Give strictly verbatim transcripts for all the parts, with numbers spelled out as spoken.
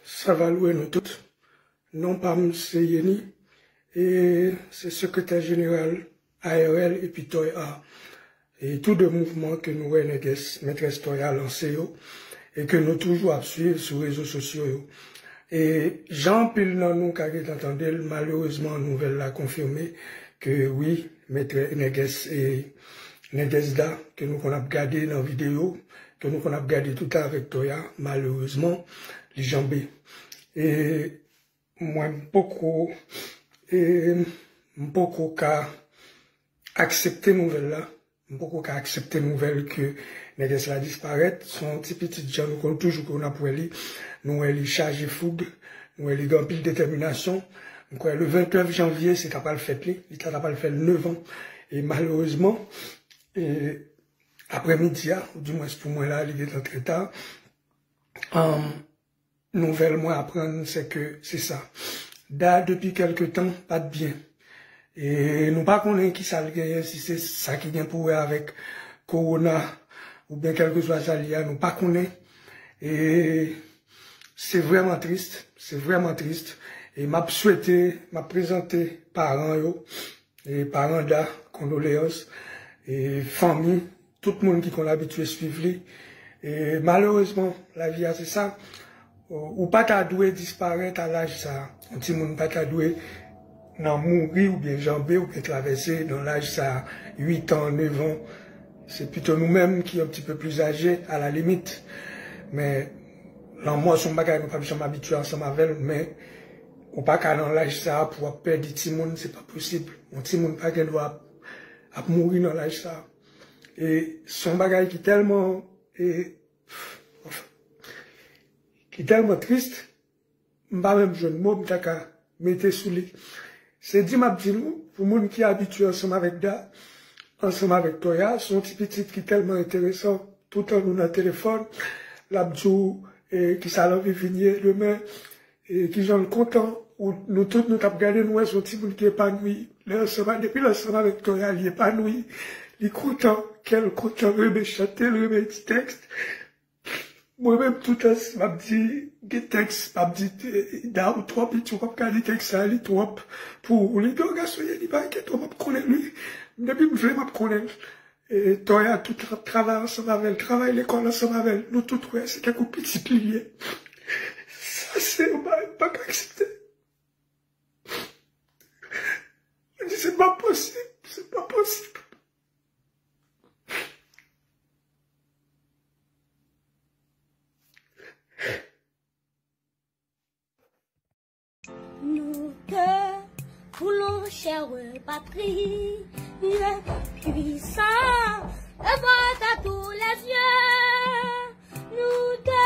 Sa va lwe nou tout. Non pa m se Yeni, e se sekretè jeneral A R L epi Toy Art. E tou de mouvman ke nou wè Nègès, Mètrès Toy Art lanse yo, e ke nou toujou ap swiv sou rezo sosyo yo. E jan anpil nan nou ka gentan tande l, malerezman, nouvèl la konfime ke wi, Mètrè-, Nègès, e Nègès Da, ke nou konn ap gade nan videyo, ke nou konn ap gade tout avèk Toya, malerezman, li janbe. E mwen, m poko, e m poko ka aksepte nouvèl la. M poko ka aksepte nouvèl ke Nègès la disparèt. Se yon ti pitit jan nou konn toujou konn ap wè li. Nou wè li chaje foug. Nou wè li gen anpil detèminasyon. M kwè le vennèf janvye, se ta pral fèt li. Li ta, ta pral fè l nèf an. E malerezman, e aprèmidi a, ou dimwens pou mwen la, li gentan trè ta. Ann, nouvèl mwen aprann, se ke se sa. Da, depi kèlke tan, pa t byen. E nou pa konnen ki sa l genyen, si se sa ki gen pou wè avèk kowona, oubyen kèlkeswa sa l ye a, nou pa konnen. E se vrèman tris, se vrèman tris. E m ap swete, m ap prezante paran yo, e paran Da, kondoleyans, e fanmi, tout moun ki konn abitye swiv li. E malerezman, lavi a se sa. Ou pa ta dwe disparèt a laj sa a. Yon timoun pa ta dwe nan mouri oubyen janbe oubyen travèse nan laj sa a, uit an, nèf an. Se pito nou menm ki yon ti pe pli aje, a la limit. Men, lanmò se yon bagay nou p ap janm abitye ansanm avè l, men ou pa ka nan laj sa a pou w ap pèdi timoun, se pa posib. Yon timoun pa gen dwa ap, ap mouri nan laj sa a. E se yon bagay ki tèlman, e, ki tèlman tris, m pa menm jwenn mo m ta ka mete sou li. Se di m ap di nou, pou moun ki abitye ansanm avèk Da, ansanm avèk Toya, se yon ti pitit ki tèlman enteresan. Toutan nou nan telefòn, l ap di w, e, kisa l anvi vin ye demen, e, kijan l kontan. Ou, nou tout, nou t ap gade, nou wè se yon timoun ki epanouyi. Lè ansanm a, depi l ansanm avèk Toya, li epanouyi. Li kontan, kè l kontan, renmen chante, l renmen di tèks. Mwen menm, toutan, si m ap di, gen tèks, m ap di, e, Da, ou twò piti, ou p ap ka li tèks sa, li twòp pou ou. Li di, o, gason, li pa enkyete, m ap konnen li. Depi m vle, m ap konnen l. E, Toya tou t ap travay ansanm avè l, travay lekòl ansanm avè l. Nou tout wè, se tankou pitit li ye. Sa se yon bagay m pa ka aksepte. Mwen di, se pa posib, se pa posib. Nous te voulons, chère patrie, puissant, et forte à tous les yeux. Nous te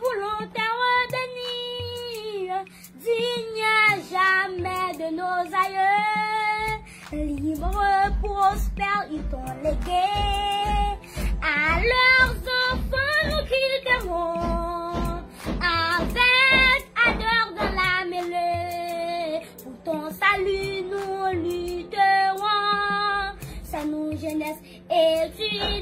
voulons, terre bénie, digne à jamais de nos aïeux. Libre, prospère, ils t'ont légué à leurs enfants, nous qui t'aimons. Avec ardeur dans la mêlée, pour ton salut nous lutterons. C'est nous, jeunesse étudiante,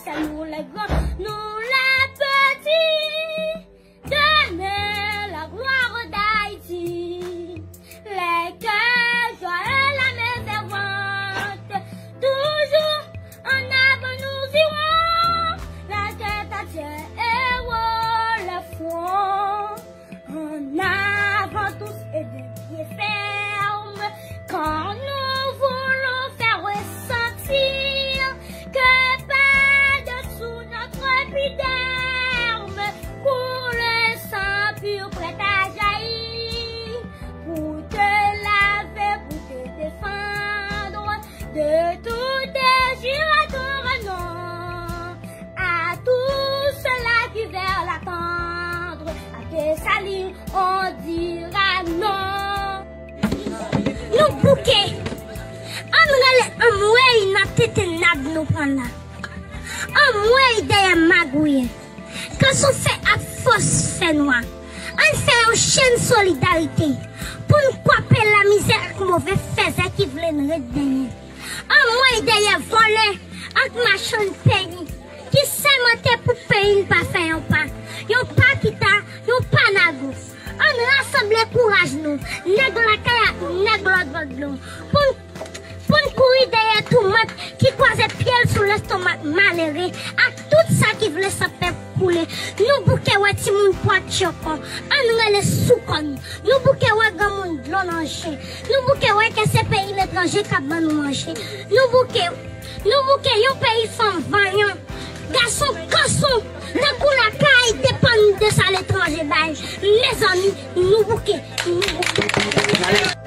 c'est nous les grands, nous les petits. Demain, la gloire d'Haïti. Les cœurs joyeux, la main fervente, toujours en avant nous irons. La tête à Dieu et haut le front. En avant tous et de pied ferme, quand nous voulons faire ressentir que par-dessous notre épiderme coule le sang pur prêt à jaillir, pour te laver, pour te défendre de toute injure à ton renom. À tous ceux-là qui veulent attendre à tes salires, on dira non. Nou bouke. Ann rele anmwey nan tenten nab nou pran la. Anmwey dèyè magouye. Kanson fè ak fòs fènwa. Ann fè yon chenn solidarite pou n kwape lamizè ak move fèzè ki vle n ret dèyè. Anmwey dèyè vòlè ak machann peyi ki sèmante pou peyi n pa fè yon pa. Yon pa ki ta Kouraj nou, nèg lakay ak nèg lòt bò dlo. Pou n, pou n kouri dèyè tomat ki kwaze pye l sou lestomak malere ak tout sa ki vle san pèp koule. Nou bouke wè timoun pwa tchoko. Ann rele sou kò n. Nou bouke wè granmoun dlo nan je. Nou bouke wè ke se peyi letranje k ap ban nou manje. Nou bouke, nou bouke yon peyi fanm vanyan. Gason kanson, tankou lakay depann de sa letranje bay. Mezanmi, nou bouke, nou bouke.